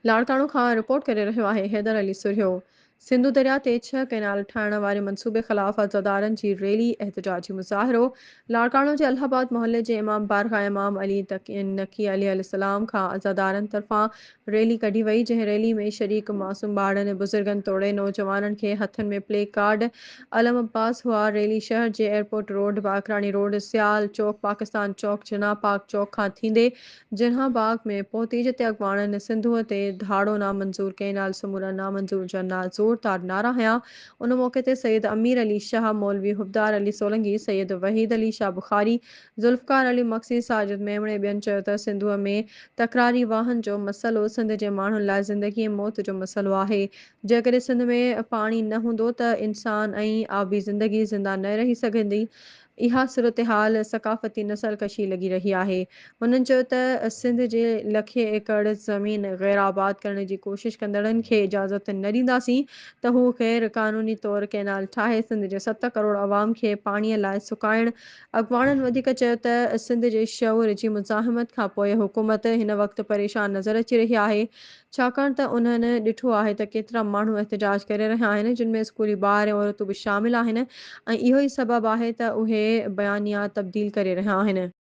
لاڙڪاڻو کان رپورٽ ڪري رهيو آهي حيدر علي سرهيو. سنڌو درياء تي ڇهه ڪئنال ٺاهڻ واري منصوبي خلاف عزادارن جي ريلي، احتجاجي مظاهرو لاڙڪاڻو جي الله آباد محلي جي امام بارگاهه امام علي نقي عليه السلام کان عزادارن طرفان ريلي ڪڍي وئي، جنهن ريلي ۾ شريڪ معصوم ٻارڙن، بزرگن توڙي نوجوانن کي هٿن ۾ پلي ڪارڊ، علم عباس هئا، ريلي شهر جي airport road, Bakrani road, Sial Chowk, Pakistan Chowk, Jinnah park Chowk کان ٿيندي جناح باغ ۾ پهتي جتي اڳواڻن سنڌوء تي ڌاڙو نامنظور، ڪئنال سمورا نامنظور جا زوردار نعرا هنيا. ان موقعي تي سيد امير علي شاهه، مولوي حبدار علي سولنگي، سيد وحيد علي شاهه بخاري، ذوالفقار علي مگسي، ساجد ميمڻ ۽ ٻين چيو ته سنڌوء ۾ تڪراري واهن جو مسئلو سنڌ جي ماڻهن لاء زندگي ۽ موت جو مسئلو آهي، جيڪڏهن سنڌ ۾ پاڻي نه هوندو ته انسان ۽ آبي زندگي زنده نه رهي سگهندي، اها صورتحال ثقافتي نسل ڪشي لڳي رهي آهي. هنن چيو ته سنڌ جي لکين ايڪڙ زمين غير آباد ڪرڻ جي ڪوشش ڪندڙن کي اجازت نه ڏينداسين ته هو غير قانوني طور ڪئنال ٺاهي سنڌ جي ست ڪروڙ عوام کي پاڻي لاء سڪائڻ. اڳواڻن وڌيڪ چيو ته سنڌ جي شعور جي مزاحمت کانپوء حڪومت هن وقت پريشان نظر اچي رهي آهي ڇاڪاڻ ته انهن ڏٺو آهي ته ڪيترا ماڻهو احتجاج ڪري رهيا آهن، جن ۾ اسڪولي ٻار ۽ عورتون به شامل آهن ۽ اهو ئي سبب آهي ته اهي بيانيا تبديل ڪري رهيا آهن.